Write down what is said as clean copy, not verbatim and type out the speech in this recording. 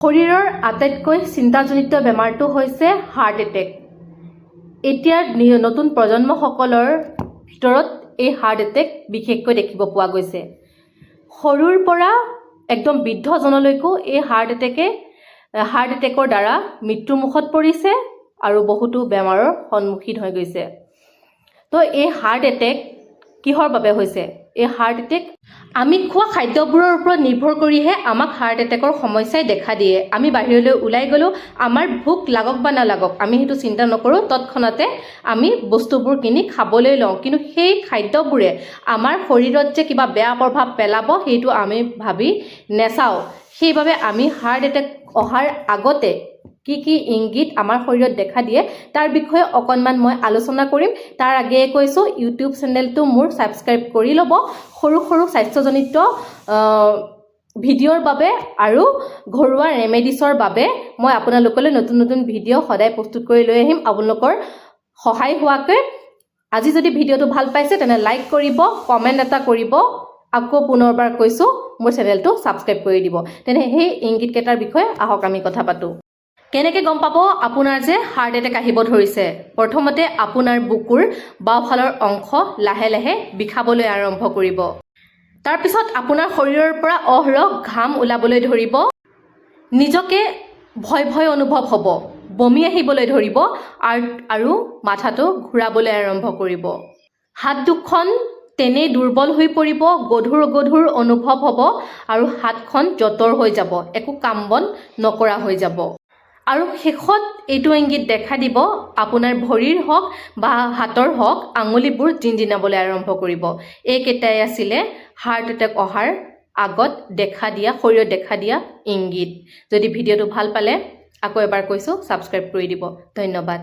শৰীৰৰ আটাইতকৈ চিন্তাজনিত বেমাৰটো হৈছে হাৰ্ট এটেক। এতিয়াৰ নতুন প্ৰজন্মসকলৰ ভিতৰত এই হাৰ্ট এটেক বিশেষকৈ দেখিব পোৱা গৈছে। সৰুৰ পৰা একদম বৃদ্ধজনলৈকো এই হাৰ্ট এটেকৰ দ্বাৰা মৃত্যুমুখত পৰিছে আৰু বহুতো বেমাৰৰ সন্মুখীন হৈ গৈছে। তো এই হাৰ্ট এটেক কিহৰ বাবে হৈছে? এই হাৰ্ট এটেক আমি খোৱা খাদ্যবোৰৰ ওপৰত নিৰ্ভৰ কৰিহে আমাক হাৰ্ট এটেকৰ সমস্যাই দেখা দিয়ে। আমি বাহিৰলৈ ওলাই গ'লেও আমাৰ ভোক লাগক বা নালাগক, আমি সেইটো চিন্তা নকৰোঁ। তৎক্ষণাতে আমি বস্তুবোৰ কিনি খাবলৈ লওঁ। কিন্তু সেই খাদ্যবোৰে আমাৰ শৰীৰত যে কিবা বেয়া প্ৰভাৱ পেলাব, সেইটো আমি ভাবি নেচাওঁ। সেইবাবে আমি হাৰ্ট এটেক অহাৰ আগতে কি কি ইংগিত আমাৰ শৰীৰত দেখা দিয়ে, তাৰ বিষয়ে অকণমান মই আলোচনা কৰিম। তাৰ আগেয়ে কৈছোঁ, ইউটিউব চেনেলটো মোৰ ছাবস্ক্ৰাইব কৰি ল'ব, সৰু সৰু স্বাস্থ্যজনিত ভিডিঅ'ৰ বাবে আৰু ঘৰুৱা ৰেমেডিছৰ বাবে। মই আপোনালোকলৈ নতুন নতুন ভিডিঅ' সদায় প্ৰস্তুত কৰি লৈ আহিম আপোনালোকৰ সহায় হোৱাকৈ। আজি যদি ভিডিঅ'টো ভাল পাইছে, তেনে লাইক কৰিব, কমেণ্ট এটা কৰিব। আকৌ পুনৰবাৰ কৈছোঁ, মোৰ চেনেলটো ছাবস্ক্ৰাইব কৰি দিব। তেনে সেই ইংগিতকেইটাৰ বিষয়ে আহক আমি কথা পাতোঁ। কেনেকৈ গম পাব আপোনাৰ যে হাৰ্ট এটেক আহিব ধৰিছে? প্ৰথমতে আপোনাৰ বুকুৰ বাওঁফালৰ অংশ লাহে লাহে বিষাবলৈ আৰম্ভ কৰিব। তাৰপিছত আপোনাৰ শৰীৰৰ পৰা অহৰহ ঘাম ওলাবলৈ ধৰিব। নিজকে ভয় ভয় অনুভৱ হ'ব, বমি আহিবলৈ ধৰিব আৰু মাথাটো ঘূৰাবলৈ আৰম্ভ কৰিব। হাত দুখন তেনেই দুৰ্বল হৈ পৰিব, গধুৰ গধুৰ অনুভৱ হ'ব আৰু হাতখন জঠৰ হৈ যাব, একো কাম বন নকৰা হৈ যাব। আৰু শেষত এইটো ইংগিত দেখা দিব, আপোনাৰ ভৰিৰ হওক বা হাতৰ হওক, আঙুলিবোৰ জিনজিনাবলৈ আৰম্ভ কৰিব। এইকেইটাই আছিলে হাৰ্ট এটেক অহাৰ আগত দেখা দিয়া, শৰীৰত দেখা দিয়া ইংগিত। যদি ভিডিঅ'টো ভাল পালে, আকৌ এবাৰ কৈছোঁ, ছাবস্ক্ৰাইব কৰি দিব। ধন্যবাদ।